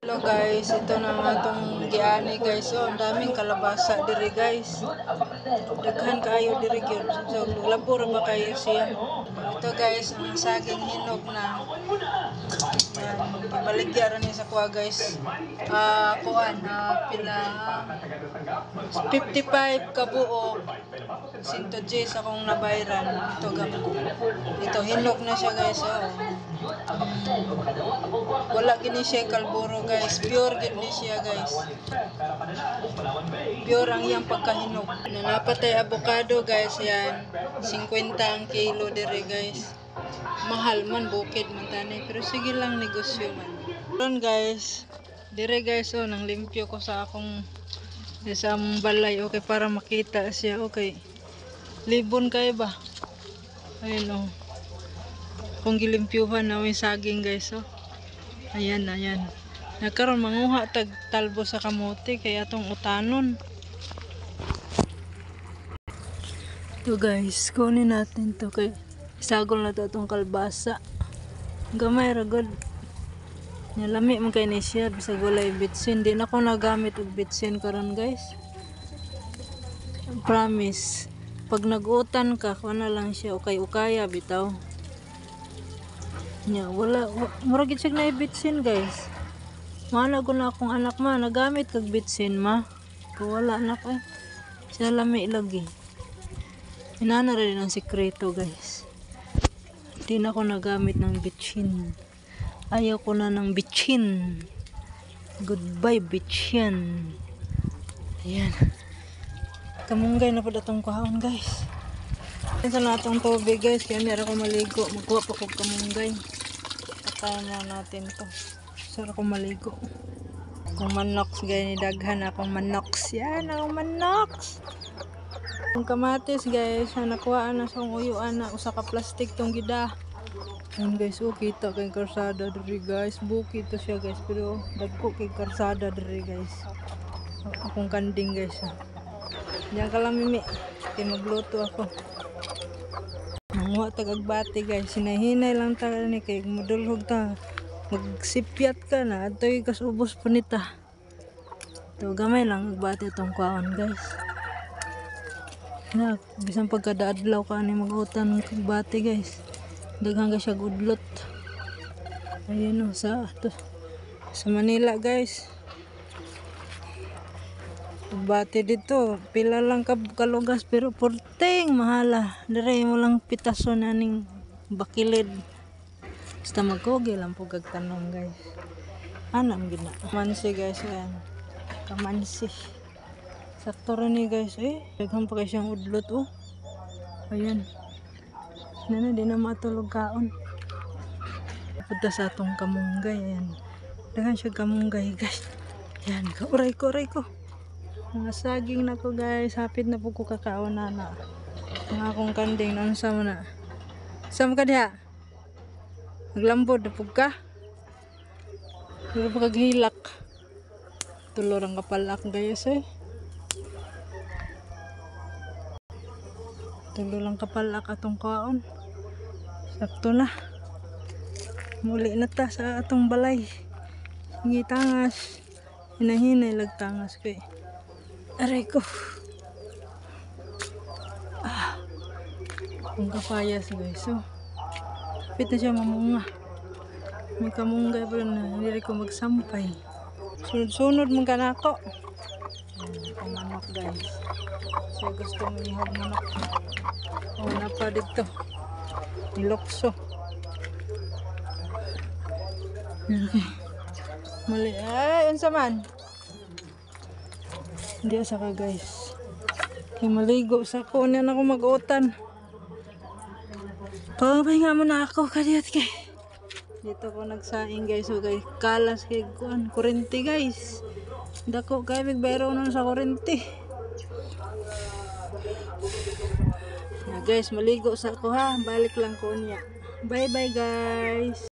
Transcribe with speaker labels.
Speaker 1: Hello guys, ito na nga atong giani, guys. Oh, ang daming kalabasa diri, guys. Daghan kaayo diri gyud. So labo ra ba kayo siya. Ito guys, ang saging hinog na. Yan, ibaligya ra ni sa kuha, guys. Ah, kuan, pila, 55 kabuok. 110 akong nabayran. Ito gam. Ito hinog na siya, guys. Oh. Wala gini siya kalburo, guys. Pure gid ni siya, guys. Pure ang iyang pagkahinog. Nanapatay avocado, guys, yan. 50 ang kilo dire, guys. Mahal man, bukid man tani, pero sige lang, negosyo man. Ron guys, dire guys, oh, nang limpyo ko sa akong sa among balay, okay, para makita siya, okay. Libon kayo ba? Ayun oh. Kung gilimpyuhan na yung saging, guys, oh. Ayan, ayan. Nagkaroon manguha tag talbo sa kamote kaya atong utanon. Ito guys, kunin natin to kay isagol na to atong kalbasa. Gamay ra gud. Nalami man kay ni siya bisag walay bitsin. Di na ko nagamit og bitsin karon, guys. Promise. Pag nag-utan ka, kuha na lang siya ukay-ukaya bitaw. Nya, wala, murag gid siya na bitsin, guys. Mana ko na akong anak, ma, nagamit kag bitsin, ma. Kung wala na ko eh. Siya lami lagi. Inana rin ang sikreto, guys. Hindi na ako nagamit ng bitsin. Ayaw ko na ng bitsin. Goodbye, bitsin. Ayan. Kamunggay na po atong kuhaon, guys. Sa na atong tubig, guys. Kaya meron ako maligo. Magkuha pa ko kamunggay. Patayin na natin to. Sara ko maligo. Kung manox guys, ni daghan akong manox. Yan, akong manox. Ang kamatis, guys, na nakuhaan na sa uyuan na usa ka plastic tong gida. Yan guys, oh, kita kay karsada diri, guys. Bukid to siya, guys, pero dagko kay karsada diri, guys. Akong kanding, guys. Oh. Diyan ka lang, mimi. Kay magluto ako. Manguha tag agbati, guys. Hinahinay lang ta ni kay mudulhog ta. Magsipyat ka na adtoy kas ubos pa nita. To gamay lang agbati itong kwaon, guys. Na bisan pagkadaadlaw ka ani mag-utan ng agbati, guys. Daghan ka siya udlot. Ayun oh, sa to, sa Manila, guys. Agbati dito, pila lang ka kalugas pero porting mahala. Dire mo lang pitason aning bakilid. Basta magkugi lang po kag tanong, guys. Anam gina. Kamansi, guys, ayan. Kamansi. Sakto rin ni, guys, eh. Daghan pa kay siyang udlot oh. Ayan. Nana di na matulog kaon. Punta sa atong kamunggay, ayan. Daghan siya kamunggay, guys. Ayan, uray ko, uray ko. Mga saging na ko, guys. Hapit na po ko kakaon na na. Ang akong kanding, naunsa mo na. Sa mo ka diha? Naglambod na po ka. Pero pa kaghilak. Tulor ang kapalak, guys, eh. Tulo lang kapalak atong kaon. Sakto na. Muli na ta sa atong balay. Sige tangas. Hinahinay lagtangas ko eh. Aray ko. Ah. Ang kapayas, guys. So, kapit na siya mamunga. May kamunggay pa rin na hindi rin ko magsampay. Sunod-sunod mong kanako. Ang manok, guys. So, gusto mo ihag manok. Oh, napa dito. Nilokso. Okay. Mali. Ay, unsa man? Hindi asa ka, guys. Kay maligo sa ko. Unya na ako mag-utan. Papahinga muna ako. Kadiyot kay. Dito ko nagsaing, guys. So guys, kalas kay kuan kurente, guys. Dako kay bigbayro nun sa kurente. Na guys, maligo sa ko ha. Balik lang ko niya. Bye bye, guys.